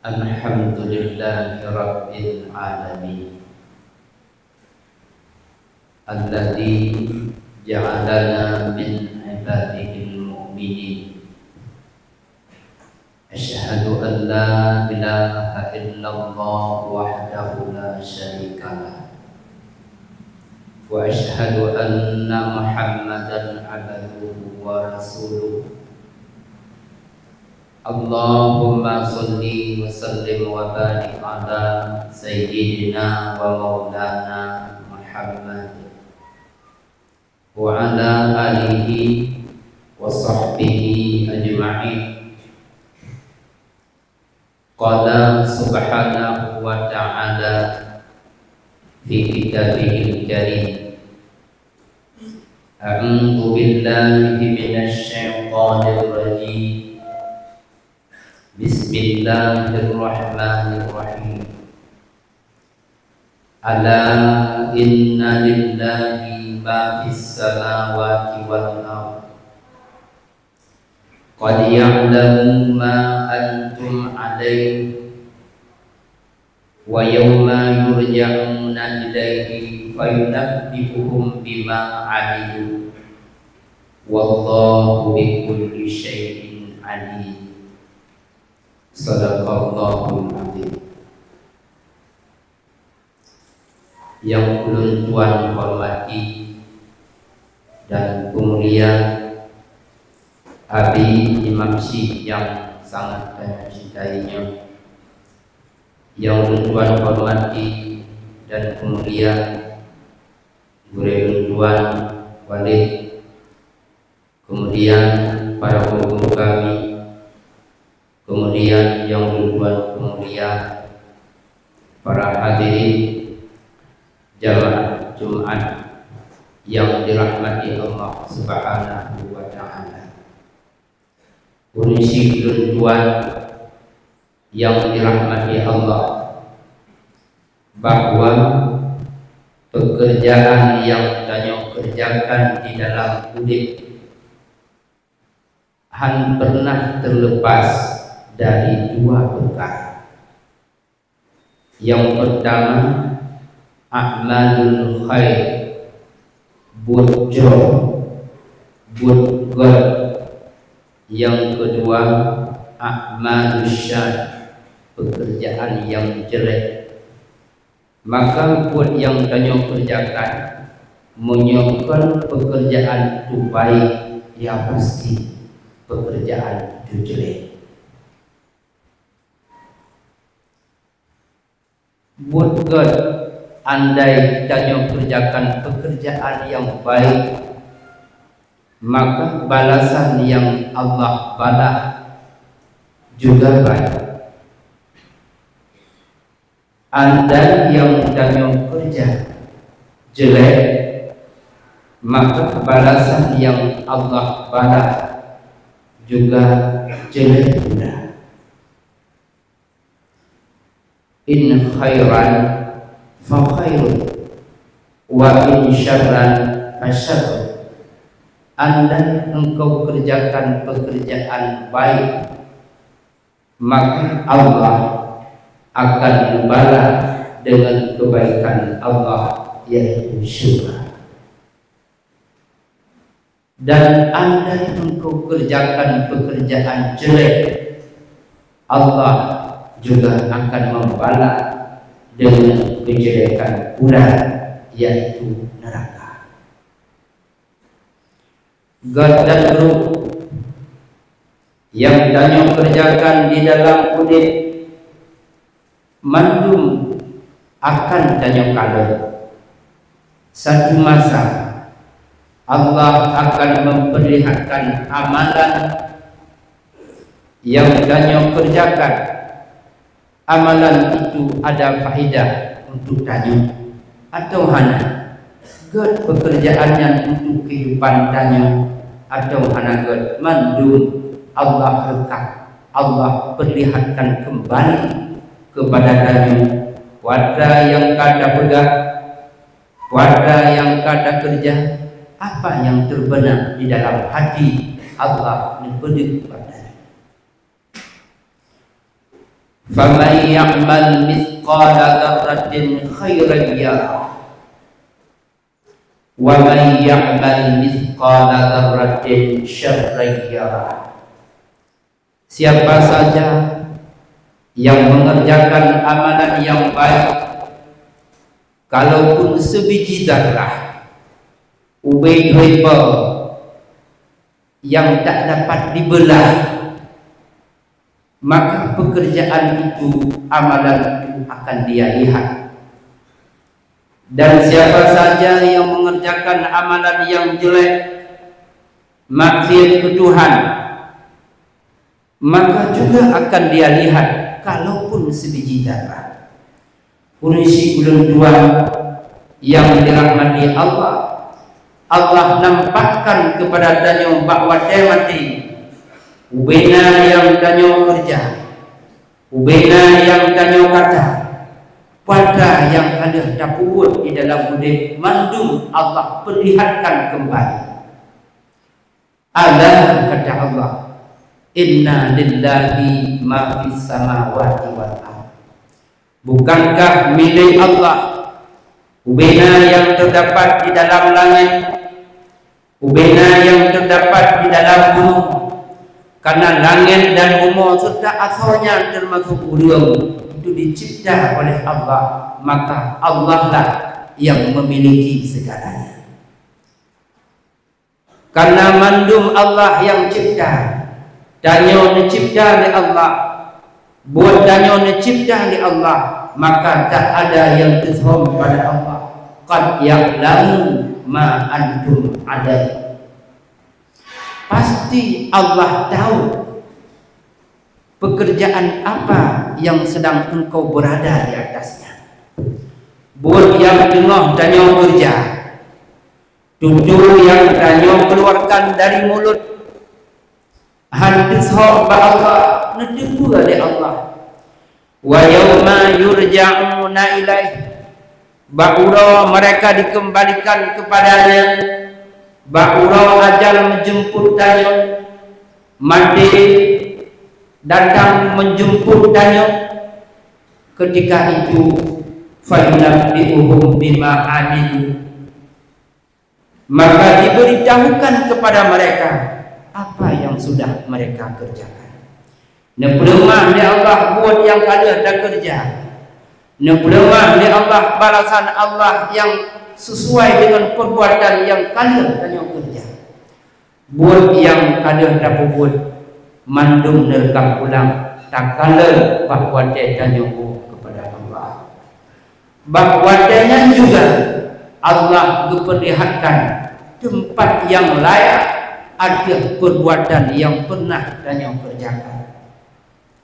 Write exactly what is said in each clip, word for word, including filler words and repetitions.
Alhamdulillahirabbil alamin. Alladzi ja'alana min ibadihil mu'minin. Asyhadu an la ilaha illallah wahdahu la syarika lah. Wa asyhadu anna Muhammadan abduhu wa rasuluh. Allahumma shalli wa sallim wa barik ala sayyidina wa maulana Muhammad wa ala alihi wa sahbihi ajma'in. Qala subhanahu wa ta'ala fi kitabihil karim. A'udzu billahi minasy syaithanir rajim. Bismillahirrahmanirrahim. Ala inna lillahi ma fis samawati wal ard. Qad ya'lamu ma antum alaihi, wa yauma yurja'una ilaihi fayunabbi'uhum bima amilu, wallahu bikulli syai'in alim. Sadaqallahul azim. Nyang ulôn tuan hormati dan peumulia Abi Imam Syik nyang sangat tanyoe cintai nyoe. Nyang ulôn tuan hormati dan peumulia gurée ulôn tuan Walid, kemudian para guru-guru kami, kemudian nyang ulôn tuan peumulia para hadirin jamaah Jumat nyang dirahmati Allah Subhanahu wa Ta'ala. Ureuëng syik ulôn tuan nyang dirahmati Allah, bahwa pekerjaan nyang tanyoe kerjakan di dalam udeb hán pernah terlepas dari dua peukara. Nyang peurtama, a'malul khair, buet jroh, buet gét. Nyang keudua, a'malus syarr, pekerjaan nyang jelek. Maka buet nyang tanyoe kerjakan, meunyoe kon pekerjaan itu baik, ya pasti pekerjaan itu jelek. Buet gét, andai tanyoe kerjakan pekerjaan nyang baik, maka balasan nyang Allah bala juga baik. Andai nyang tanyoe keureuja jelek, maka balasan nyang Allah bala juga jelek pula. In khairan fa khairun, wa in syarran fa syarrun. Andai engkau kerjakan pekerjaan baik, maka Allah akan membalas dengan kebaikan Allah, yaitu syurga. Dan andai engkau kerjakan pekerjaan jelek, Allah juga akan membalas dengan kejelekan pula, yaitu neraka. Gét dan brok nyang tanyoe kerjakan di dalam udeb, mandum akan tanyoe kalon. Satu masa, Allah akan memperlihatkan amalan nyang tanyoe kerjakan. Amalan itu ada faedah untuk tanyoe atau hana? Gét pekerjaan nyan untuk kehidupan tanyoe atau hana gét? Mandum Allah rekam, Allah perlihatkan kembali kepada tanyoe. Peue atra nyang ka tapeugah, peue atra nyang ka takeureuja, apa nyang terbeuna di dalam hati, Allah neupeudeuh bak tanyoe. Faman ya'mal mithqala dzarratin khairan yarah, wa man ya'mal mithqala dzarratin syarran yarah. Siapa saja yang mengerjakan amalan yang baik, kalaupun sebiji zarah, ubé dribble yang tak dapat dibelah, maka pekerjaan itu, amalan itu akan dia lihat. Dan siapa saja yang mengerjakan amalan yang jelek, maksiat ke Tuhan, maka juga akan dia lihat, kalaupun sebiji zarah. Ureuëng syik ulôn tuan yang dirahmati Allah, Allah nampakkan kepada tanyoe bak watée maté, ubena nyang tanyoe keureuja, ubena nyang tanyoe kata, peue nyang ka lheueh tapeubuet di dalam udeb, mandum Allah perlihatkan kembali. Ala, kata Allah, "Inna lillahi ma fis samawati wal ard." Bukankah milék Allah ubena nyang teudapat di dalam langét, ubena nyang teudapat di dalam bumoe? Karena langét dan bumoe serta asoe nyan termasuk ureuëng, itu dicipta oleh Allah, maka Allah lah yang memiliki segalanya. Karena mandum Allah nyang cipta, tanyoe neucipta lé Allah, buet tanyoe neucipta lé Allah, maka tak ada yang teusom pada Allah. Qad ya'lamu ma antum alaih. Pasti Allah tahu pekerjaan apa yang sedang engkau berada di atasnya. Buet nyang teungoh tanyoe keureuja, tutoe nyang tanyoe keuluarkan dari mulut, han teusom bak Allah, neuteupeue lé Allah. Wa yauma yurja'una ilaih, bak uroe mereka dikembalikan kepada-Nya, bak uroe ajal meujeumput tanyoe, maté datang meujeumput tanyoe, ketika itu, fayunabbi'uhum bima amilu, maka diberitahukan kepada mereka apa yang sudah mereka kerjakan. Neupeuleumah lé Allah buet nyang ka lheueh takeureuja. Neupeuleumah lé Allah balasan Allah nyang sesuai dengan perbuatan nyang ka lheueh tanyoe keureuja. Buet nyang ka lheueh tapeubuet, mandum neurekam ulang, takalon bak watée tanyoe kepada Allah. Bak watée nyan juga, Allah geupeurlihatkan teumpat nyang layak ateueh peurbuatan nyang pernah tanyoe keureujakan.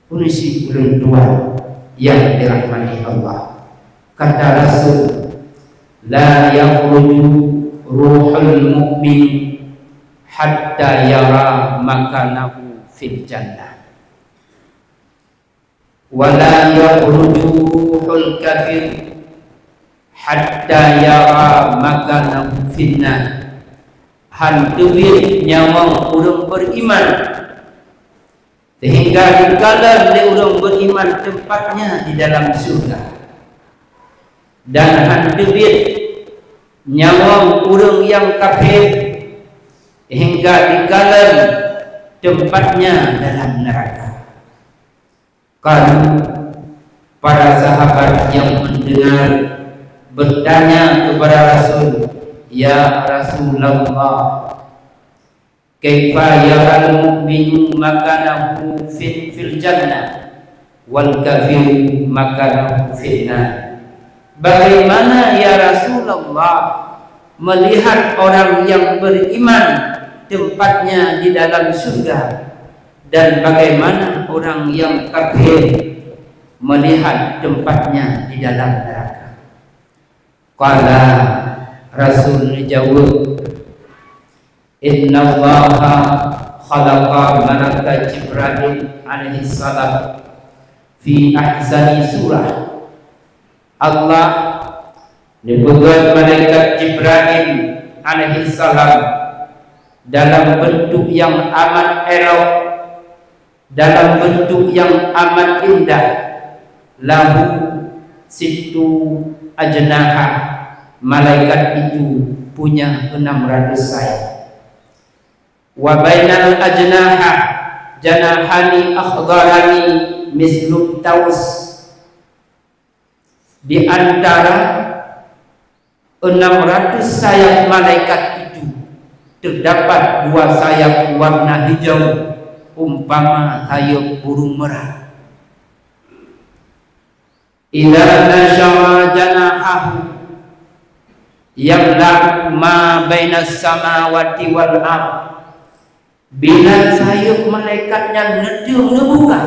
Ureuëng syik ulôn tuan nyang dirahmati Allah, kata Rasul, "La yakhruju ruhul mu'min hatta yara makanahu fil jannah." "Wa la yakhruju ruhul kafir hatta yara makanahu finnar." Han teubiet nyawöng ureuëng beriman, sehingga dikalon lé ureuëng beriman tempatnya di dalam syurga. Dan han teubiet nyawöng ureuëng nyang kafé, hingga dikalon tempatnya dalam neraka. Qalu, para sahabat yang mendengar bertanya kepada Rasul, "Ya Rasulullah, kaifa yaral mu'minu makanahu fil, fil jannah, wal kafiru makanahu fil nar?" Bagaimana, ya Rasulullah, melihat orang yang beriman tempatnya di dalam surga, dan bagaimana orang yang kafir melihat tempatnya di dalam neraka? Qala, Rasul jaweueb, "Innallaha khalaqa malaka Jibrail alaihi salam fi ahsani surah." Allah neupeugöt malaikat Jibrail alaihi salam dalam bentuk yang amat elok, dalam bentuk yang amat indah. Lahu sittu ajnaha, malaikat itu punya enam ratus sayap. Wa bainal ajnaha janahani akhdarani mislu taus. Di antara enam ratus sayap malaikat itu, terdapat dua sayap warna hijau, umpama sayap burung merah. Idza nasyara janahahu, yamla'u ma bainas samawati wal ard. Bila sayeup malaikat nyan neuteueng neubuka,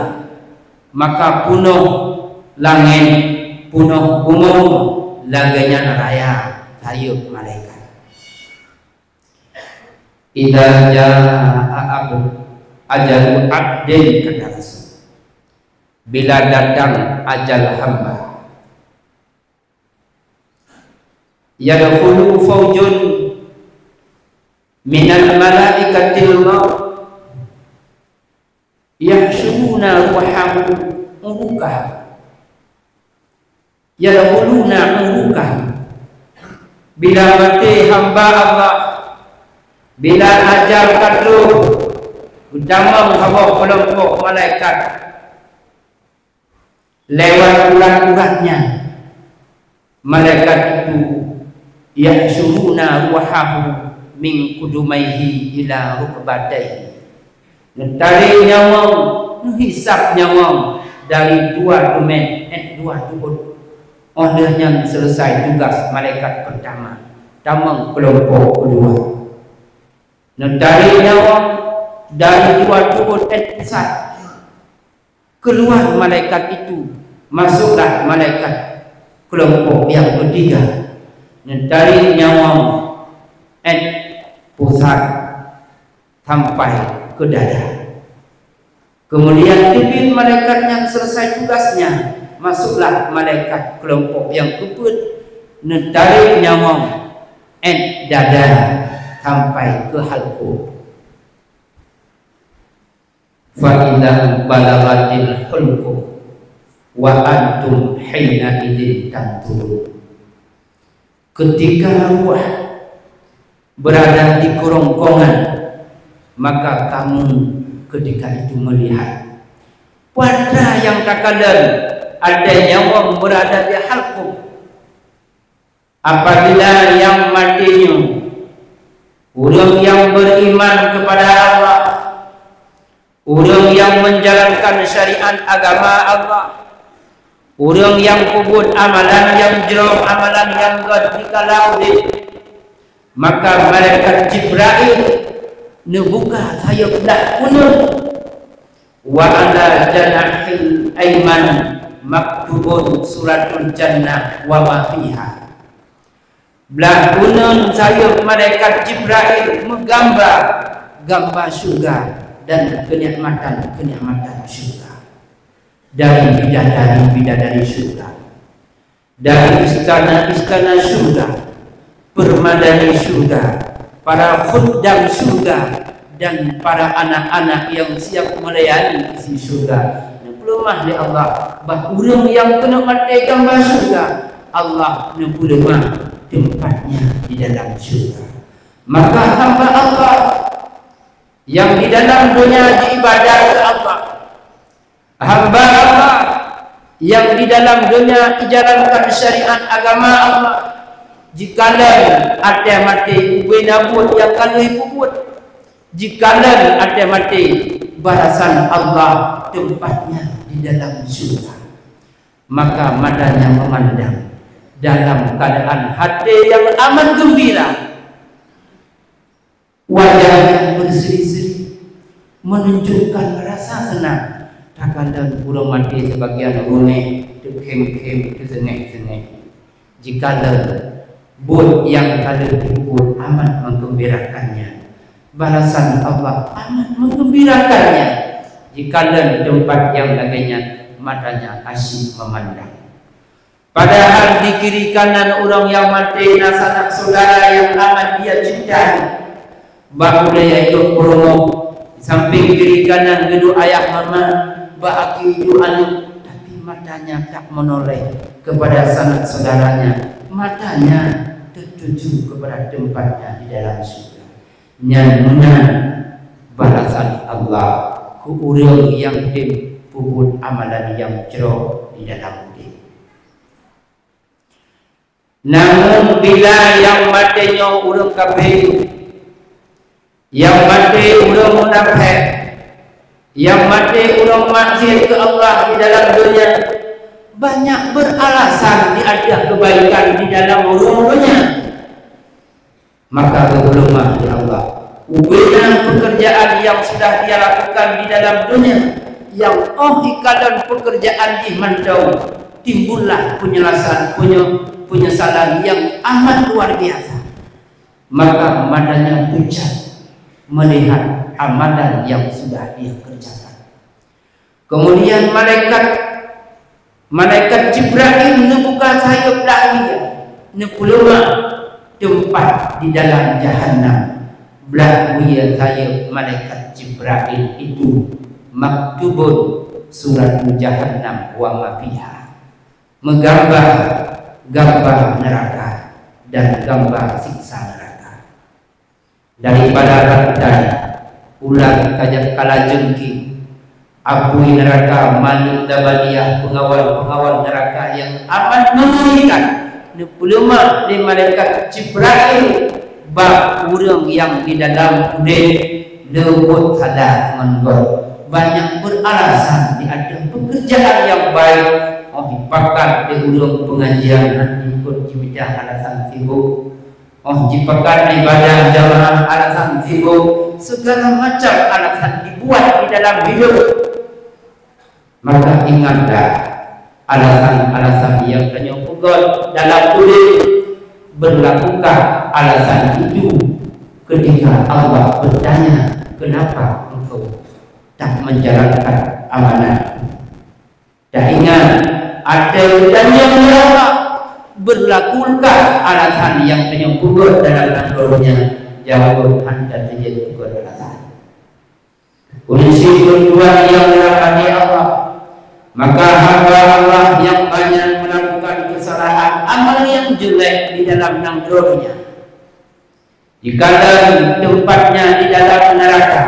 maka punoh langét, punoh bumoe, lagée nyan raya sayeup malaikat. Idza jaa abu ajalu abdin, kata Rasul, bila datang ajal hamba. Yadkhulu faujun minal malaikatil maut yahsyuruna ruhahu urukahu. Yadkhuluna urukahu. Bila maté hamba Allah, bila ajal ka troh, geutamong saboh keulompok malaikat lewat urat-urat nyan. Malaikat itu yahsyuruna ruhahu min qudumaihi ila rukbataihi. Neutarek nyawöng, neuhisab nyawöng dari dua teumèt, eh, dua tuôt. Óh lheueh nyan seuleusai tugas malaikat peurtama, tamong keulompok keudua. Neutarek nyawöng dari dua tuôt, eh, sat. Keluar malaikat itu, masuklah malaikat kelompok yang ketiga. Neutarek nyawöng, eh, pusat sampai ke dada. Kemudian teubiet malaikat nyan seuleusai tugasnya, masuklah malaikat kelompok yang keupeuet, neutarek nyawöng, eh, dada sampai ke halqum. Fa idza balaghatil hulqum wa antum hina idzin tanzurun. Ketika ruh berada di kerongkongan, maka kamu ketika itu melihat. Pada nyang takalon, ada nyawöng berada di halqum. Apabila nyang maté nyoe, ureuëng nyang beriman kepada Allah, ureuëng nyang menjalankan syariat agama Allah, ureuëng nyang peubuet amalan nyang jroh, amalan nyang gét dikala udeb, maka malaikat Jibrail neubuka sayeup blah uneuen. Wa ala janahil aiman maktubun suratul jannah wa ma fiha. Blah uneuen sayeup malaikat Jibrail meugamba gamba syurga dan keunikmatan-keunikmatan syurga, dari bidadari-bidadari syurga, dari istana-istana syurga, permadani syurga, para khuddam syurga, dan para anak-anak yang siap melayani isi syurga. Neupeuleumah lé Allah bak ureuëng nyang keuneuk maté gamba syurga, Allah neupeuleumah tempatnya di dalam syurga. Maka hamba Allah yang di dalam dunia diibadah keu Allah, hamba Allah yang di dalam dunia ijalankan syariat agama Allah, jikalon até maté ubena buet nyang ka lheueh peubuet, jikalon até maté balasan Allah tempatnya di dalam syurga. Maka matanya memandang dalam keadaan hati yang amat gembira. Wajah yang berseri-seri menunjukkan rasa senang. Takalon ureuëng maté sebagian runéh, teukhém-khém, teusengéh-sengéh. Jikalon buet nyang ka lheueh peubuet amat menggembirakannya. Balasan Allah amat menggembirakannya. Jikalon teumpat nyang lagée nyan, matanya asyik memandang. Padahal di kiri kanan ureuëng nyang maté na sanak syedara nyang amat dia cintai. Bak ulée duek peurumoh, sampéng kiri kanan geuduek ayah mama, bak akhé duek aneuk, tapi Matanya tak menoleh kepada sanak saudaranya, matanya tertuju kepada tempatnya di dalam syurga. Nyan meunan balasan Allah keu ureuëng nyang tem peubuet amalan nyang jroh di dalam udeb. Namun bila nyang maté nyoe ureuëng kafé, nyang maté ureuëng munafék, nyang maté ureuëng maksiat keu Allah di dalam donya, banyak beralasan di ateueh kebaikan di dalam ureuëng donya. Maka geupeuleumah lé Allah ubena pekerjaan yang sudah dia lakukan di dalam dunia, yang óh ikalon pekerjaan jih mantong, timbullah penyelasan, penye-, penyesalan yang amat luar biasa. Maka matanya pucat melihat amalan yang sudah dia kerjakan. Kemudian malaikat, malaikat Jibrail neubuka sayeup blah wie, neupeuleumah teumpat di dalam jahannam. Blah wie sayeup malaikat Jibrail itu maktubun suratu jahannam wa ma fiha, meugamba gamba neuraka dan gamba siksa neuraka. Daripada rantai ulat kajak kala jeungking, apui neuraka Malik Zabaniah, peungawal-peungawal neuraka nyang amat meungerikan, neupeuleumah lé malaikat Jibrail bak ureuëng nyang di dalam udeb leubuet salah ngon gob. Banyak beralasan di ateueh pekerjaan nyang baik, óh jipakat lé ureuëng pengajian hana ikot jimita alasan sibuk. Óh jipakat ibadah jamaah alasan sibuk, segala macam alasan dibuat di dalam hidup. Maka ingatlah, alasan-alasan nyang tanyoe peugöt dalam udeb, berlakukan alasan itu ketika Allah bertanya, "Kenapa engkau tak menjalankan amanah?" Taingat, ateueh geutanyoe ngon Allah, berlakulkah alasan nyang tanyoe peugöt dalam nanggroe nyan? Jaweueb, hana teujeuet peugöt alasan. Ulôn syedara nyang dirahmati Allah, maka hamba Allah nyang banyak melakukan kesalahan, amal nyang jelek di dalam nanggroe nyan. Dikareuna tempatnya di dalam neraka,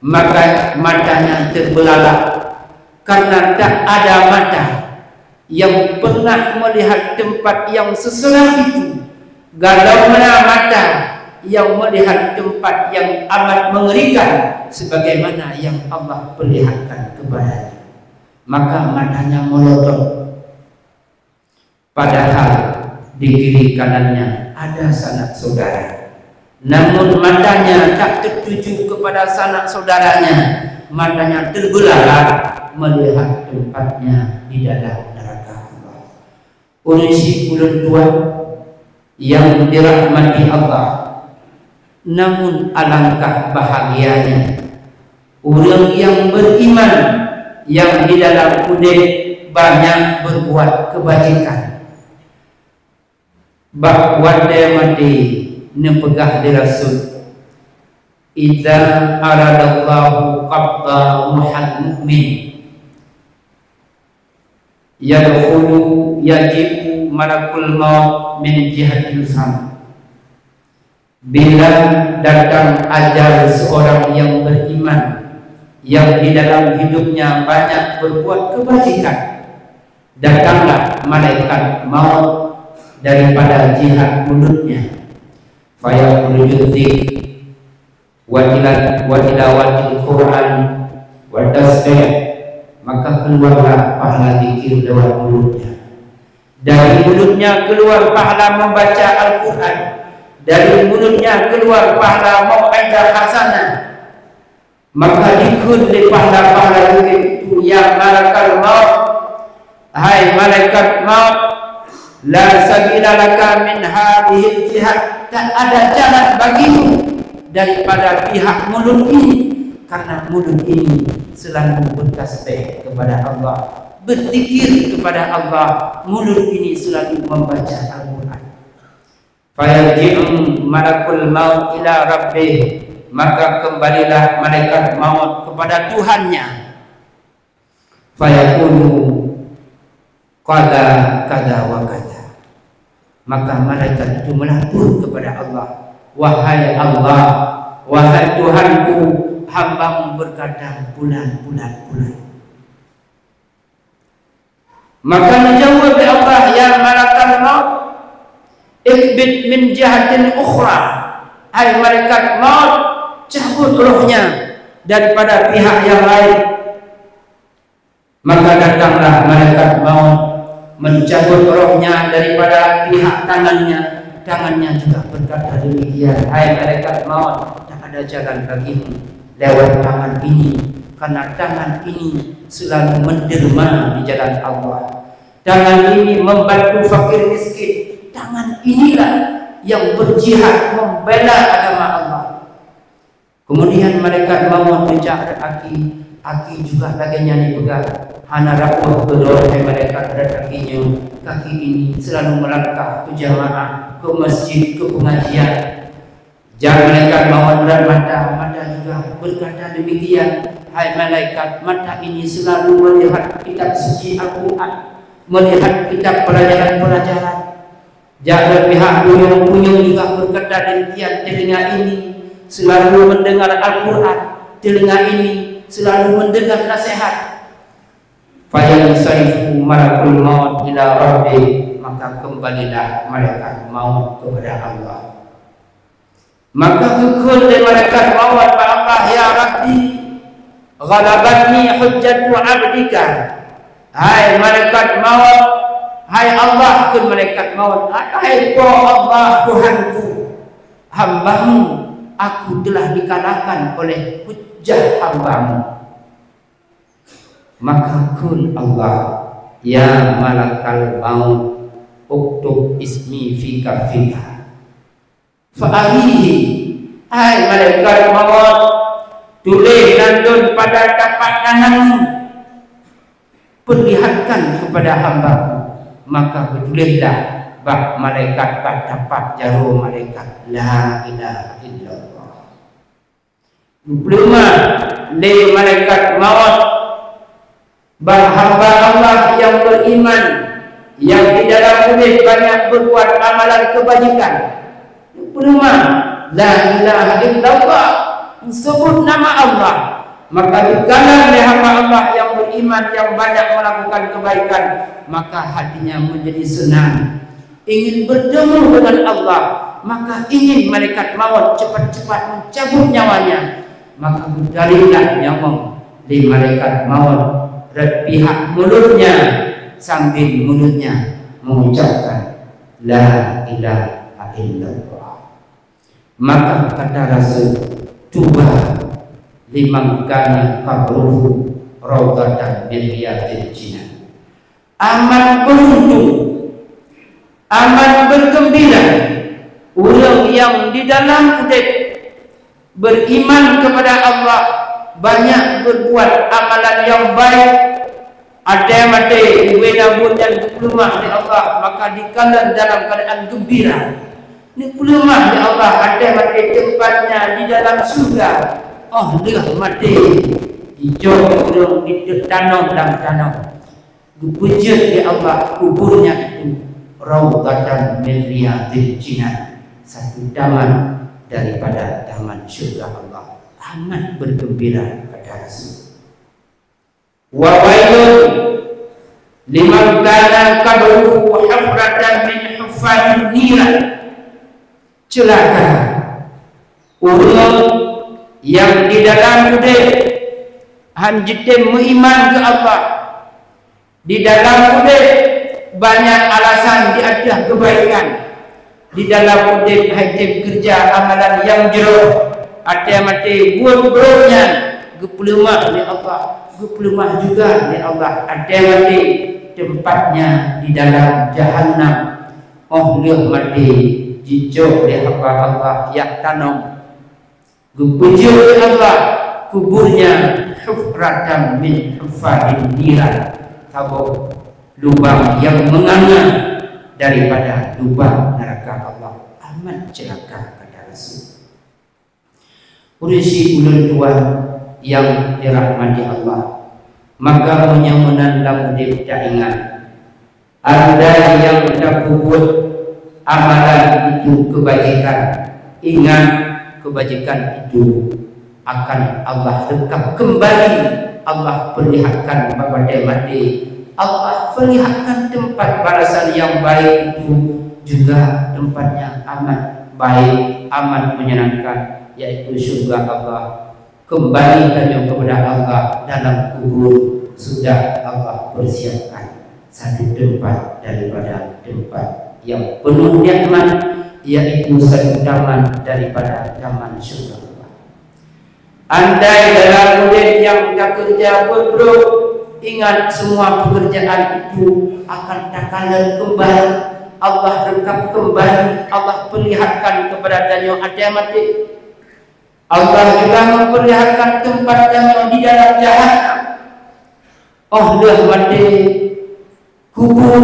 maka matanya terbeulalak, karena tak ada mata yang pernah melihat tempat yang seseram itu, galak mana mata yang melihat tempat yang amat mengerikan sebagaimana yang Allah perlihatkan kepadanya. Maka matanya melotot. Padahal di kiri kanannya ada sanak saudara. Namun matanya tak tertuju kepada sanak saudaranya, matanya terbeulalak melihat tempatnya di dalam neraka Allah. Ulôn syedara nyang dirahmati Allah, namun alangkah bahagianya ureuëng nyang beriman nyang di dalam udeb banyak berbuat kebajikan. Bak watée maté neupeugah lé Rasul, "Idza aradallahu qabda ruhal mu'min, yadkhulu, yaji'u malakul maut min jihatil fam." Bila datang ajal seorang yang beriman, yang di dalam hidupnya banyak berbuat kebajikan, datanglah malaikat maut daripada jihat mulutnya. Fayakhrujudz-dzikr wa tila-, wa tilawatil Qur'an wa tasbih, maka keluarlah pahala zikir lewat mulutnya. Dari mulutnya keluar pahala membaca Al-Quran. Dari mulutnya keluar pahala mau'izah hasanah. Maka dikheun lé pahala-pahala zikir itu, "Ya malakal maut, hai malaikat maut, la sabila laka min hadhil jihad, tak ada jalan bagimu daripada pihak mulut ini, karena mulut ini selalu bertasbih kepada Allah, berzikir kepada Allah, mulut ini selalu membaca Al-Quran." Fayarji'u malakul maut ila rabbih, maka kembalilah malaikat maut kepada Tuhannya. Fayaqulu, qala kada wa kada. Maka malaikat itu melapor kepada Allah, "Wahai Allah, wahai Tuhanku, hamba-Mu berkata pulan, pulan, pulan." Maka dijawab oleh Allah, "Ya malakal maut, ihbit min jihatin ukhra." Hai malaikat maut, cabut rohnya daripada pihak yang lain. Maka datanglah malaikat maut mencabut rohnya daripada pihak tangannya. Tangannya juga berkata demikian, "Hai malaikat maut, tak ada jalan bagimu lewat tangan ini, karena tangan ini selalu menderma di jalan Allah. Tangan ini membantu fakir miskin. Tangan inilah yang berjihad membela agama Allah." Kemudian malaikat maut geujak rot aki, aki juga lagée nyan jipeugah, "Hana rapuh keudroe hai malaikat rot aki nyoe, kaki ini selalu melangkah ke jamaah, ke masjid, ke pengajian." Jak malaikat maut rot mata, mata juga berkata demikian, "Hai malaikat, mata ini selalu melihat kitab suci Al-Quran, melihat kitab pelajaran-pelajaran." Jak rot pihak kunyueng, kunyueng juga berkata demikian, "Telinga ini selalu mendengar Al-Quran, telinga ini selalu mendengar nasihat." Fayansarifu malakul maut ila rabbih, maka kembalilah malaikat maut kepada Allah. Maka geukheun lé malaikat maut bak Allah, "Ya Rabbi, ghalabatni hujjatu abdika." "Hai malaikat maut, hai Allah," kheun malaikat maut, "hai Po Allah Tuhanku, hamba-Mu, aku telah dikalahkan oleh hujjah hamba-Mu." Maka kheun Allah, "Ya malakal maut, uktub ismi fi kaffika." "Fa arihi, hai malaikat maut, tuléh nan lôn pada tapak tangan, perlihatkan kepada hamba." Maka geutuléhlah bak malaikat bak tapak jaroe malaikat, "La ilaha illallah." Geupeuleumah lé malaikat maut bak hamba Allah nyang beriman, nyang di dalam udeb banyak berbuat amalan kebajikan. Peuleumah, "La ilaha illallah," seubut nama Allah, maka dikalam lé hamba Allah nyang beriman, nyang banyak melakukan kebaikan, maka hatinya menjadi senang, ingin bertemu dengan Allah, maka ingin malaikat maut cepat-cepat mencabut nyawanya. Maka geutariklah nyawöng lé malaikat maut rot pihak mulutnya sambil mulutnya mengucapkan, "La ilaha illallah." Maka kata Rasul, "Tuba liman kana qabruhu raudatan min riyadil jinan." Amat beruntung, amat bergembira ureuëng nyang di dalam udeb beriman kepada Allah, banyak berbuat amalan nyang baik, até maté ubé nabun nyan geupeuleumah lé Allah, maka dikalon dalam keadaan gembira. Geupeuleumah lé Allah, até maté tempatnya di dalam syurga. Oh lheueh maté, jijok ureuëng jitanom lam tanoh. Geupeujeuet lé Allah kuburnya itu raudatan min riyadil jinan, satu taman daripada taman syurga Allah. Amat bergembira, kata Rasul. "Wa wailun liman kana qabruhu hufratan min hufarin niran." Celaka ureuëng nyang di dalam udeb han jitem meuiman keu Allah. Di dalam udeb banyak alasan di ateueh keubaikan. Di dalam udeb hai tem keureuja amalan nyang jroh, até maté buet brok nyan geupeuleumah lé Allah, geupeuleumah juga lé Allah, até maté tempatnya di dalam jahannam. Oh lheueh maté jicok lé hamba Allah nyang tanom. Geupeujeuet lé Allah kuburnya hufratan min hufarin niran, saboh lubang nyang meunganga daripada lubang neraka Allah. Amat ceulaka, kata Rasul. Ureuëng syik ulôn tuan nyang dirahmati Allah, maka meunyoe meunan lam udeb taingat, Andai nyang tapeubuet amalan itu kebajikan, ingat, kebajikan itu akan Allah rekap kembali, Allah perlihatkan bak watèe maté, Allah perlihatkan tempat balasan yang baik itu juga tempatnya amat baik, amat menyenangkan, yaitu syurga Allah. Kembali tanyoe kepada Allah dalam kubur, sudah Allah persiapkan satu tempat daripada tempat yang penuh nikmat, yaitu satu taman daripada taman syurga Allah. Andai dalam udép nyang takeureuja buet brok, ingat, semua pekerjaan itu akan takalon kembali, Allah rekap kembali, Allah perlihatkan kepada tanyoe watèe maté. Allah juga memperlihatkan tempat tanyoe di dalam jahannam. Óh lheueh maté, kubur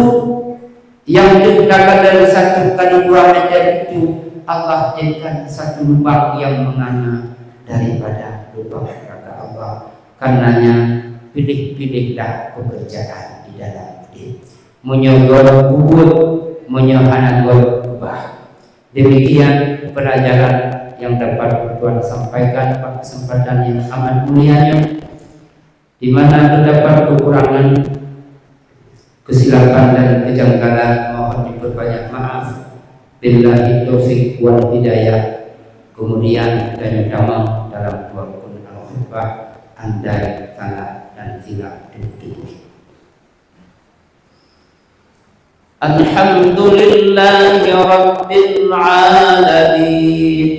nyang deuh takalon satu kali dua meter itu, Allah jadikan satu lubang yang menganga daripada lubang neraka Allah. Karenanya, pilih-pilihlah pekerjaan di dalam udép. Meunyoe göt, peubuet, meunyoe hana göt, keubah. Demikian pelajaran yang dapat Tuhan sampaikan pada kesempatan yang amat mulia nyoe. Di mana terdapat kekurangan, kesilapan dan kejanggalan, mohon diperbanyak maaf. Billahi taufik wal hidayah. Kemudian, tanyoe tamong dalam dua rukun al-khutbah, andai salah dan silap ditutupi. Alhamdulillahi Rabbil Alamin.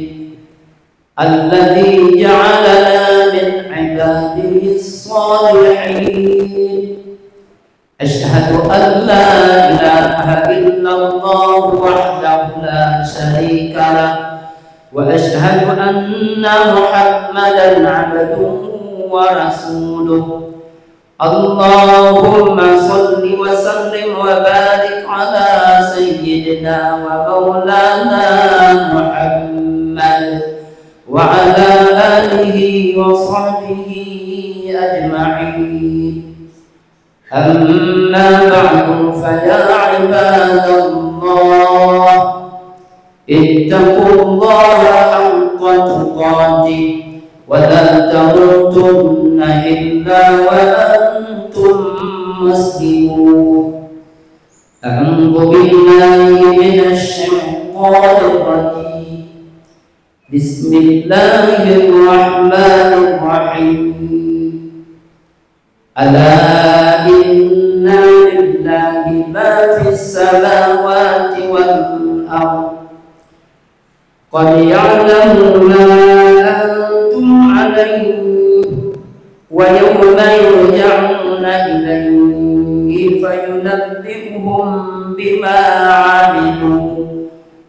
Alladzi ja'alana min ibadihi shalihin. Asyhadu an la ilaha illallah wahdahu la syarika lah, wa asyhadu anna Muhammadan abduhu wa rasuluh. Allahumma shalli wa sallim wa barik ala sayyidina wa maulana Muhammad wa ala alihi wa sahbihi ajma'in. Amma ba'du, fa ya ibadallah, ittaqullaha haqqa tuqatih, wa la tamutunna illa wa antum muslimun. A'udzu billahi minasy syaithanir rajim. Bismillahirrahmanirrahim. Ala inna lillahi ma fis samawati wal ard. Qad ya'lamu ma antum 'alaihi, wa yawma yurja'una ilaihi fayunabbi'uhum bima 'amilu.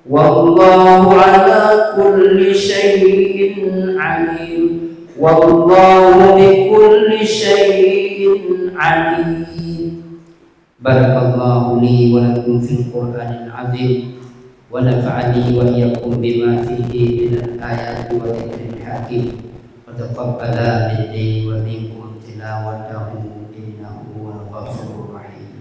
Wallahu ala kulli syai'in alim. Wallahu bi kulli syai'in alim. Barakallahu li wa lakum fil Qur'anil azim, wa nafa'ani wa iyyakum bima fihi minal ayati wa dzikril hakim, wa taqabbala minni wa minkum tilawatahu, innahu huwal ghafurur rahim.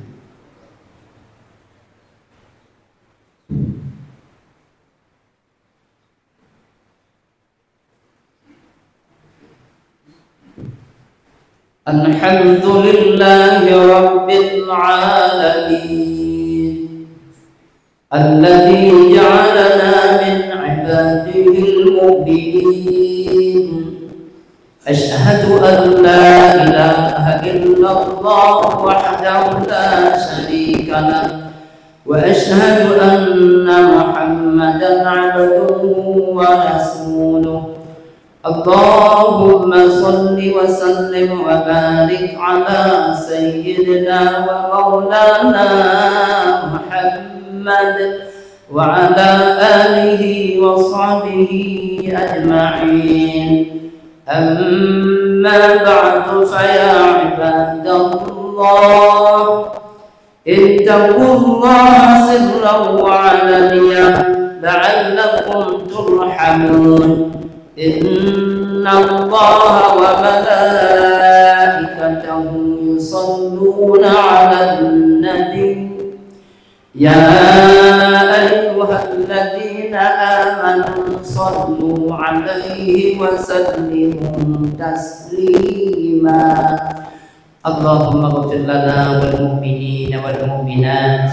Alhamdulillahi Rabbil Alamin. Alladzi ja'alana min ibadihil mu'minin. Asyhadu an la ilaha illallah wahdahu la syarika lah. Wa asyhadu anna Muhammadan abduhu wa rasuluh. Allahumma shalli wa sallim wa barik ala sayyidina wa maulana Muhammad wa ala alihi wa sahbihi ajma'in. Amma ba'du, fa ya ibadallah, ittaqullaha sirran wa 'alaniyah la'allakum turhamun. Innallaha wa malaikatahu yusalluna 'alan nabi. يا أيها الذين آمنوا صلوا عليه وسلموا تسليما. اللهم اغفر لنا وللمؤمنين والمؤمنات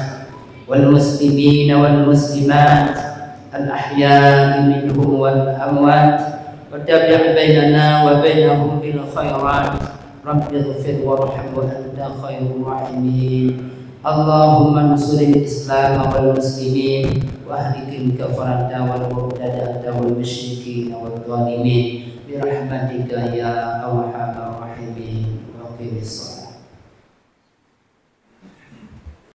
والمسلمين والمسلمات الأحياء منهم والأموات وتابع بيننا وبينهم بالخيرات. رب اغفر وارحم وأنت خير الراحمين. اللهم انصر الإسلام والمسلمين وأهلك الكفرة والمرتدة والمشركين والظالمين برحمتك يا أرحم الراحمين. وأقم الصلاة.